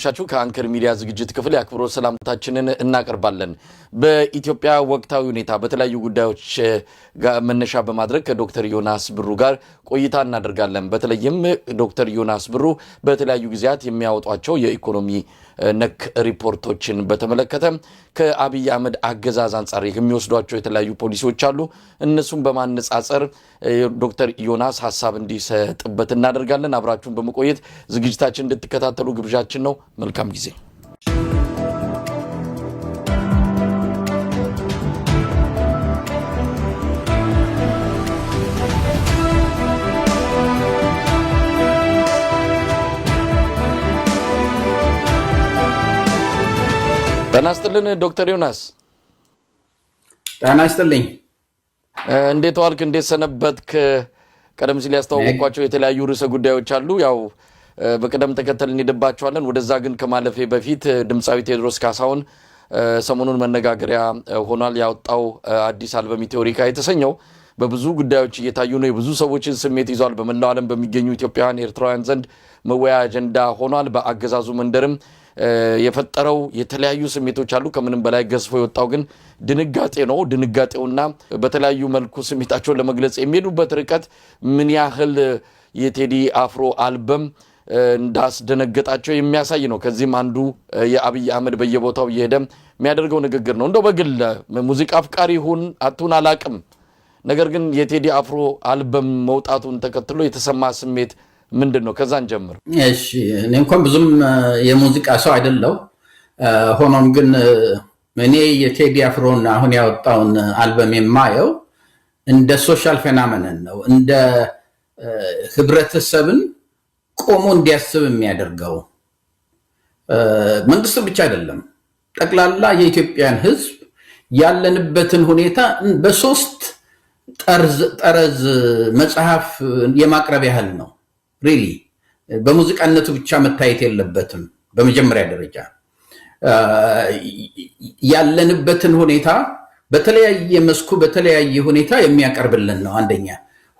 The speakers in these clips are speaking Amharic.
ሻችሁ ከአንከር ሚዲያ ዝግጅት ክፍል የአክብሮት ሰላምታችንን እናቀርባለን። በኢትዮጵያ ወቅታዊ ሁኔታ በተለያዩ ጉዳዮች መነሻ በማድረግ ከዶክተር ዮናስ ብሩ ጋር ቆይታ እናደርጋለን። በተለይም ዶክተር ዮናስ ብሩ በተለያዩ ጊዜያት የሚያወጧቸው የኢኮኖሚ ነክ ሪፖርቶችን በተመለከተ ከአብይ አህመድ አገዛዝ አንጻር የሚወስዷቸው የተለያዩ ፖሊሲዎች አሉ። እነሱን በማነጻጸር ዶክተር ዮናስ ሀሳብ እንዲሰጥበት እናደርጋለን። አብራችሁን በመቆየት ዝግጅታችን እንድትከታተሉ ግብዣችን ነው። መልካም ጊዜ። ጤና ይስጥልን ዶክተር ዮናስ። ጤና ይስጥልኝ። እንዴት ዋልክ? እንዴት ሰነበትክ? ቀደም ሲል ያስተዋወቅኳቸው የተለያዩ ርዕሰ ጉዳዮች አሉ። ያው በቅደም ተከተል እንሄድባቸዋለን። ወደዛ ግን ከማለፌ በፊት ድምፃዊ ቴዎድሮስ ካሳሁን ሰሞኑን መነጋገሪያ ሆኗል። ያወጣው አዲስ አልበም ኢትዮሪካ የተሰኘው በብዙ ጉዳዮች እየታዩ ነው። የብዙ ሰዎችን ስሜት ይዟል። በመላው ዓለም በሚገኙ ኢትዮጵያውያን፣ ኤርትራውያን ዘንድ መወያያ አጀንዳ ሆኗል። በአገዛዙ መንደርም የፈጠረው የተለያዩ ስሜቶች አሉ። ከምንም በላይ ገዝፎ የወጣው ግን ድንጋጤ ነው። ድንጋጤውና በተለያዩ መልኩ ስሜታቸውን ለመግለጽ የሚሄዱበት ርቀት ምን ያህል የቴዲ አፍሮ አልበም እንዳስደነገጣቸው የሚያሳይ ነው። ከዚህም አንዱ የአብይ አህመድ በየቦታው እየሄደ የሚያደርገው ንግግር ነው። እንደው በግል ሙዚቃ አፍቃሪ ሁን አትሁን አላቅም፣ ነገር ግን የቴዲ አፍሮ አልበም መውጣቱን ተከትሎ የተሰማ ስሜት ምንድን ነው? ከዛን ጀምር። እሺ፣ እኔ እንኳን ብዙም የሙዚቃ ሰው አይደለው። ሆኖም ግን እኔ የቴዲ አፍሮን አሁን ያወጣውን አልበም የማየው እንደ social phenomenon ነው፣ እንደ ህብረተሰብን ቆሞ እንዲያስብ የሚያደርገው መንግስትን ብቻ አይደለም፣ ጠቅላላ የኢትዮጵያን ህዝብ ያለንበትን ሁኔታ በሶስት ጠረዝ መጽሐፍ የማቅረብ ያህል ነው። Really በሙዚቃነቱ ብቻ መታየት የለበትም። በመጀመሪያ ደረጃ ያለንበትን ሁኔታ በተለያየ መስኩ በተለያየ ሁኔታ የሚያቀርብልን ነው። አንደኛ።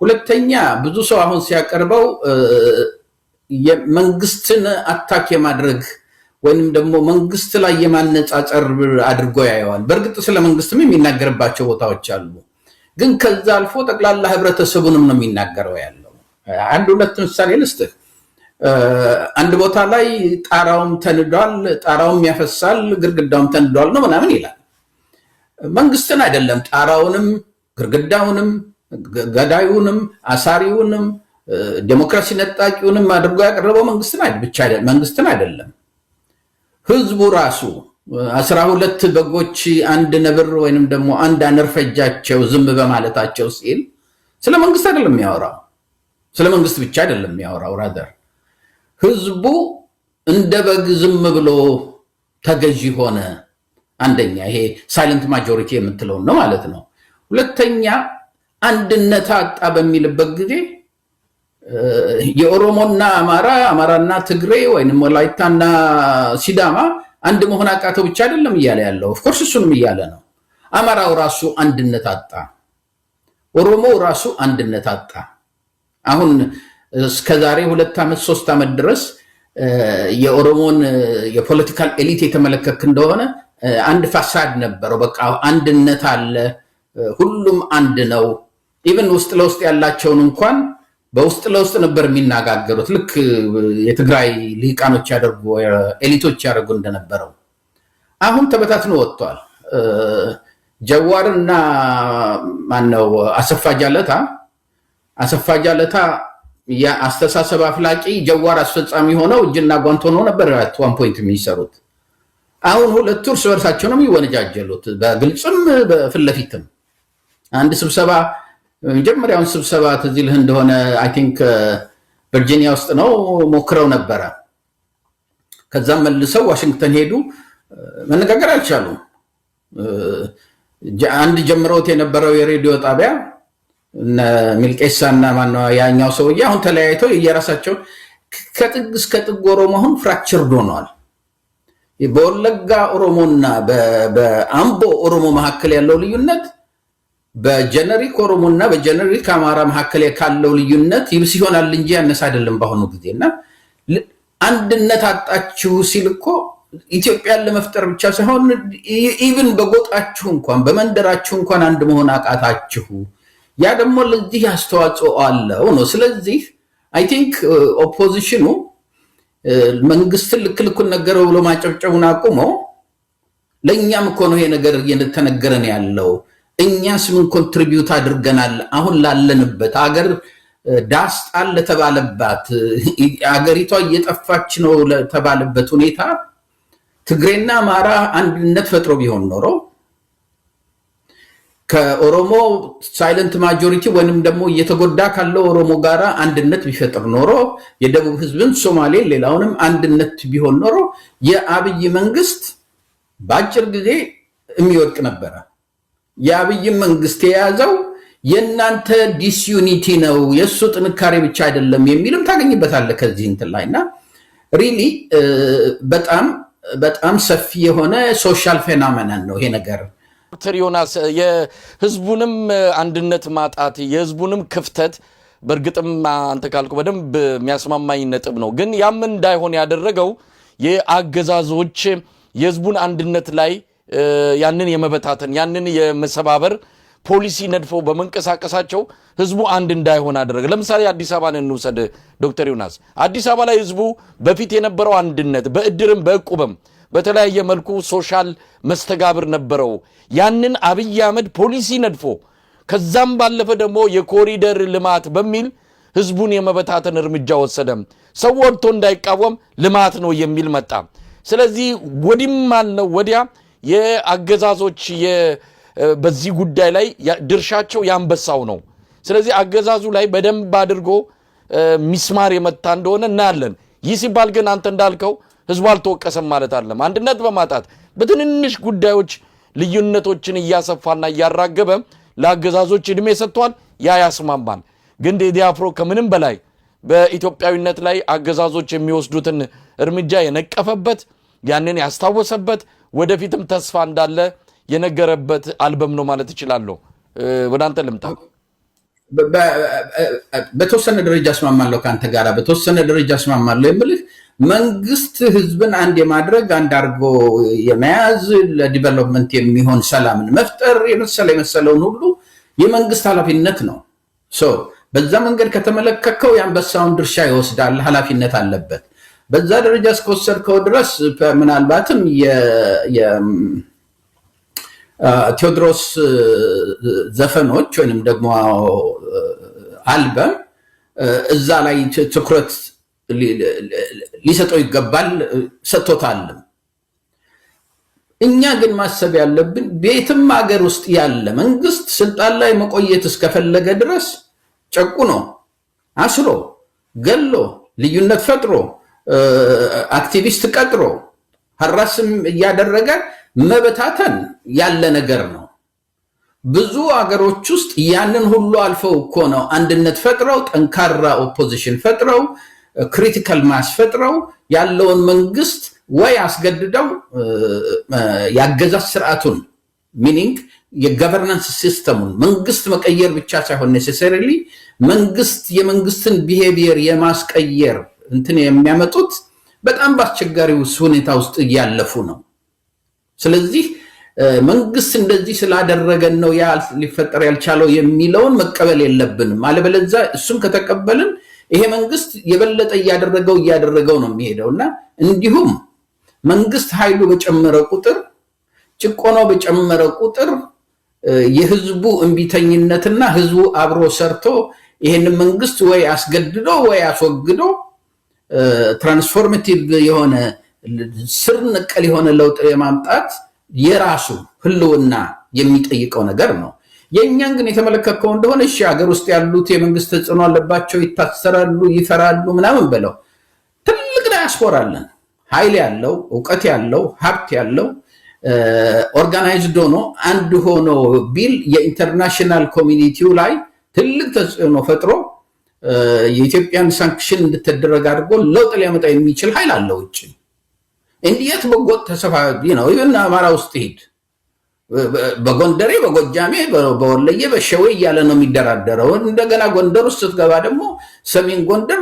ሁለተኛ፣ ብዙ ሰው አሁን ሲያቀርበው መንግስትን attack የማድረግ ወይንም ደግሞ መንግስት ላይ የማነጻጸር አድርጎ ያየዋል። በእርግጥ ስለ መንግስትም የሚናገርባቸው ቦታዎች አሉ። ግን ከዛ አልፎ ጠቅላላ ህብረተሰቡንም ነው የሚናገረው ያለው። አንድ ሁለት ምሳሌ ልስጥህ። አንድ ቦታ ላይ ጣራውም ተንዷል፣ ጣራውም ያፈሳል፣ ግድግዳውም ተንዷል ነው ምናምን ይላል። መንግስትን አይደለም፣ ጣራውንም ግድግዳውንም ገዳዩንም አሳሪውንም ዴሞክራሲ ነጣቂውንም አድርጎ ያቀረበው መንግስትን ብቻ መንግስትን አይደለም። ህዝቡ ራሱ 12 በጎች አንድ ነብር ወይንም ደግሞ አንድ አነር ፈጃቸው ዝም በማለታቸው ሲል ስለ መንግስት አይደለም የሚያወራው፣ ስለ መንግስት ብቻ አይደለም የሚያወራው። Rather ህዝቡ እንደ በግ ዝም ብሎ ተገዢ ሆነ። አንደኛ ይሄ silent majority የምትለውን ነው ማለት ነው። ሁለተኛ አንድነት አጣ በሚልበት ጊዜ የኦሮሞና አማራ፣ አማራና ትግሬ ወይም ወላይታና ሲዳማ አንድ መሆን አቃተው ብቻ አይደለም እያለ ያለው። Of course እሱንም እያለ ነው። አማራው ራሱ አንድነት አጣ፣ ኦሮሞው ራሱ አንድነት አጣ። አሁን እስከ ዛሬ 2 ዓመት 3 ዓመት ድረስ የኦሮሞን የ political elite የተመለከትክ እንደሆነ አንድ facade ነበረው። በቃ አንድነት አለ፣ ሁሉም አንድ ነው። Even ውስጥ ለውስጥ ያላቸውን እንኳን በውስጥ ለውስጥ ነበር የሚነጋገሩት፣ ልክ የትግራይ ልሂቃኖች ያደርጉ elite ኦች ያደርጉ እንደነበረው። አሁን ተበታትኖ ወጥቷል። ጀዋርና ማነው አሰፋ ጃለታ፣ አሰፋ ጃለታ የአስተሳሰብ አፍላቂ፣ ጀዋር አስፈጻሚ ሆነው እጅና ጓንት ሆነው ነበር at one point የሚሰሩት። አሁን ሁለቱ እርስ በርሳቸው ነው የሚወነጃጀሉት፣ በግልጽም በፊት ለፊትም። አንድ ስብሰባ፣ መጀመሪያውን ስብሰባ ትዝ ይልህ እንደሆነ I think ቨርጂኒያ ውስጥ ነው ሞክረው ነበረ። ከዛም መልሰው ዋሽንግተን ሄዱ። መነጋገር አልቻሉም። አንድ ጀምረውት የነበረው የሬዲዮ ጣቢያ እነ ሚልቄሳ እና ማነው ያኛው ሰውዬ አሁን ተለያይተው የየራሳቸው ከጥግ እስከ ጥግ ኦሮሞ አሁን fractured ሆኗል። በወለጋ ኦሮሞና በአምቦ ኦሮሞ መካከል ያለው ልዩነት በ generic ኦሮሞ እና በ generic አማራ መካከል ካለው ልዩነት ይብስ ይሆናል እንጂ ያነሰ አይደለም በአሁኑ ጊዜ። እና አንድነት አጣችሁ ሲል እኮ ኢትዮጵያን ለመፍጠር ብቻ ሳይሆን even በጎጣችሁ እንኳን፣ በመንደራችሁ እንኳን አንድ መሆን አቃታችሁ። ያ ደግሞ ለዚህ አስተዋጽኦ አለው ነው። ስለዚህ I think opposition ኑ መንግስትን ልክ ልኩን ነገረው ብሎ ማጨብጨቡን አቁሞ ለእኛም እኮ ነው ይሄ ነገር እየተነገረን ያለው፣ እኛስ ምን contribute አድርገናል? አሁን ላለንበት አገር ዳስ ጣል ለተባለባት፣ አገሪቷ እየጠፋች ነው ለተባለበት ሁኔታ ትግሬና አማራ አንድነት ፈጥሮ ቢሆን ኖሮ፣ ከኦሮሞ silent majority ወይንም ደግሞ እየተጎዳ ካለው ኦሮሞ ጋር አንድነት ቢፈጥር ኖሮ፣ የደቡብ ህዝብን፣ ሶማሌ፣ ሌላውንም አንድነት ቢሆን ኖሮ የአብይ መንግስት በአጭር ጊዜ የሚወድቅ ነበረ። የአብይ መንግስት የያዘው የእናንተ disunity ነው፣ የእሱ ጥንካሬ ብቻ አይደለም የሚልም ታገኝበታለህ ከዚህ እንትን ላይ። እና really በጣም በጣም ሰፊ የሆነ social phenomenon ነው ይሄ ነገር። ዶክተር ዮናስ፣ የህዝቡንም አንድነት ማጣት፣ የህዝቡንም ክፍተት በእርግጥም አንተ ካልኩ በደንብ የሚያስማማኝ ነጥብ ነው። ግን ያም እንዳይሆን ያደረገው የአገዛዞች የህዝቡን አንድነት ላይ ያንን የመበታተን፣ ያንን የመሰባበር ፖሊሲ ነድፈው በመንቀሳቀሳቸው ህዝቡ አንድ እንዳይሆን አደረገ። ለምሳሌ አዲስ አበባን እንውሰድ ዶክተር ዮናስ። አዲስ አበባ ላይ ህዝቡ በፊት የነበረው አንድነት በእድርም በእቁብም በተለያየ መልኩ social መስተጋብር ነበረው። ያንን አብይ አህመድ ፖሊሲ ነድፎ ከዛም ባለፈ ደግሞ የኮሪደር ልማት በሚል ህዝቡን የመበታተን እርምጃ ወሰደ። ሰው ወጥቶ እንዳይቃወም ልማት ነው የሚል መጣ። ስለዚህ ወዲም አልነው ወዲያ የአገዛዞች በዚህ ጉዳይ ላይ ድርሻቸው ያንበሳው ነው። ስለዚህ አገዛዙ ላይ በደንብ አድርጎ ሚስማር የመታ እንደሆነ እናያለን። ይህ ሲባል ግን አንተ እንዳልከው ህዝቡ አልተወቀሰም ማለት አይደለም። አንድነት በማጣት በትንንሽ ጉዳዮች ልዩነቶችን እያሰፋና እያራገበ ለአገዛዞች ዕድሜ ሰጥቷል። ያ ያስማማል። ግን ቴዲ አፍሮ ከምንም በላይ በኢትዮጵያዊነት ላይ አገዛዞች የሚወስዱትን እርምጃ የነቀፈበት፣ ያንን ያስታወሰበት፣ ወደፊትም ተስፋ እንዳለ የነገረበት አልበም ነው ማለት እችላለሁ። ወደ አንተ ልምጣ። በተወሰነ ደረጃ እስማማለሁ ከአንተ ጋር። በተወሰነ ደረጃ እስማማለሁ የምልህ መንግስት ህዝብን አንድ የማድረግ፣ አንድ አድርጎ የመያዝ፣ ለ development የሚሆን ሰላምን መፍጠር የመሰለ የመሰለውን ሁሉ የመንግስት ኃላፊነት ነው። So በዛ መንገድ ከተመለከትከው የአንበሳውን ድርሻ ይወስዳል፣ ኃላፊነት አለበት። በዛ ደረጃ እስከወሰድከው ድረስ ምናልባትም ቴዎድሮስ ዘፈኖች ወይንም ደግሞ አልበም እዛ ላይ ትኩረት ሊሰጠው ይገባል፣ ሰጥቶታልም። እኛ ግን ማሰብ ያለብን በየትም ሀገር ውስጥ ያለ መንግስት ስልጣን ላይ መቆየት እስከፈለገ ድረስ ጨቁኖ፣ አስሮ፣ ገሎ፣ ልዩነት ፈጥሮ፣ አክቲቪስት ቀጥሮ፣ harass ም እያደረገ መበታተን ያለ ነገር ነው። ብዙ አገሮች ውስጥ ያንን ሁሉ አልፈው እኮ ነው አንድነት ፈጥረው፣ ጠንካራ opposition ፈጥረው፣ critical mass ፈጥረው ያለውን መንግስት ወይ አስገድደው የአገዛዝ ስርዓቱን፣ meaning የ governance system ኡን መንግስት መቀየር ብቻ ሳይሆን necessarily መንግስት የመንግስትን behavior የማስቀየር እንትን የሚያመጡት በጣም በአስቸጋሪ ሁኔታ ውስጥ እያለፉ ነው። ስለዚህ መንግስት እንደዚህ ስላደረገን ነው ያ ሊፈጠር ያልቻለው የሚለውን መቀበል የለብንም። አለበለዚያ እሱን ከተቀበልን ይሄ መንግስት የበለጠ እያደረገው እያደረገው ነው የሚሄደው። እና እንዲሁም መንግስት ኃይሉ በጨመረ ቁጥር፣ ጭቆናው በጨመረ ቁጥር የህዝቡ እምቢተኝነትና ህዝቡ አብሮ ሰርቶ ይሄንን መንግስት ወይ አስገድዶ ወይ አስወግዶ transformative የሆነ፣ ስር ነቀል የሆነ ለውጥ የማምጣት የራሱ ህልውና የሚጠይቀው ነገር ነው። የእኛን ግን የተመለከትከው እንደሆነ እሺ ሀገር ውስጥ ያሉት የመንግስት ተጽዕኖ አለባቸው፣ ይታሰራሉ፣ ይፈራሉ ምናምን በለው። ትልቅ ዳያስፖራ አለን። ኃይል ያለው፣ እውቀት ያለው፣ ሀብት ያለው፣ organized ሆኖ አንድ ሆኖ ቢል የ international community ው ላይ ትልቅ ተጽዕኖ ፈጥሮ የኢትዮጵያን sanction እንድትደረግ አድርጎ ለውጥ ሊያመጣ የሚችል ኃይል አለ ውጭ። እንዲየት በጎጥ ተሰፋ ነው። Even አማራ ውስጥ ሂድ በጎንደሬ፣ በጎጃሜ፣ በወለየ፣ በሸዌ እያለ ነው የሚደራደረው። እንደገና ጎንደር ውስጥ ስትገባ ደግሞ ሰሜን ጎንደር፣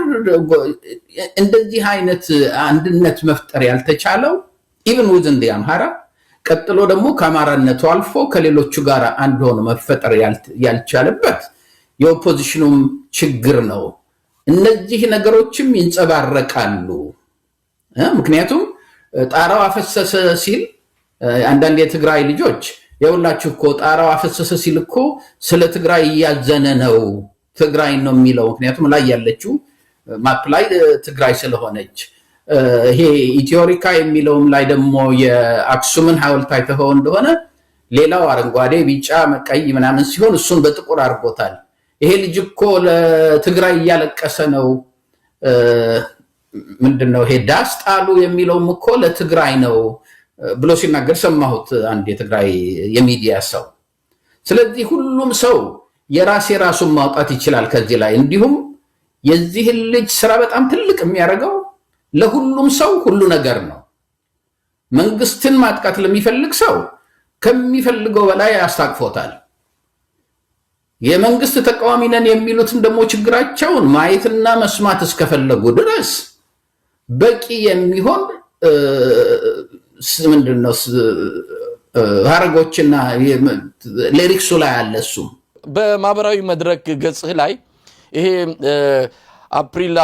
እንደዚህ አይነት አንድነት መፍጠር ያልተቻለው even within the አምሃራ፣ ቀጥሎ ደግሞ ከአማራነቱ አልፎ ከሌሎቹ ጋር አንድ ሆኖ መፈጠር ያልቻለበት የ opposition ኑም ችግር ነው። እነዚህ ነገሮችም ይንጸባረቃሉ። ምክንያቱም ጣራው አፈሰሰ ሲል አንዳንድ የትግራይ ልጆች የሁላችሁ እኮ ጣራው አፈሰሰ ሲል እኮ ስለ ትግራይ እያዘነ ነው፣ ትግራይ ነው የሚለው። ምክንያቱም ላይ ያለችው map ላይ ትግራይ ስለሆነች። ይሄ ኢትዮሪካ የሚለውም ላይ ደግሞ የአክሱምን ሐውልት አይተኸው እንደሆነ ሌላው አረንጓዴ፣ ቢጫ፣ ቀይ ምናምን ሲሆን እሱን በጥቁር አድርጎታል። ይሄ ልጅ እኮ ለትግራይ እያለቀሰ ነው። ምንድን ነው ይሄ ዳስ ጣሉ የሚለውም እኮ ለትግራይ ነው ብሎ ሲናገር ሰማሁት አንድ የትግራይ የሚዲያ ሰው። ስለዚህ ሁሉም ሰው የራስ የራሱን ማውጣት ይችላል ከዚህ ላይ። እንዲሁም የዚህን ልጅ ስራ በጣም ትልቅ የሚያደርገው ለሁሉም ሰው ሁሉ ነገር ነው። መንግስትን ማጥቃት ለሚፈልግ ሰው ከሚፈልገው በላይ አስታቅፎታል። የመንግስት ተቃዋሚ ነን የሚሉትን ደግሞ ችግራቸውን ማየትና መስማት እስከፈለጉ ድረስ በቂ የሚሆን ምንድን ነው ሀረጎችና lyrics ኡ ላይ አለ። እሱም በማህበራዊ መድረክ ገጽህ ላይ ይሄ አፕሪል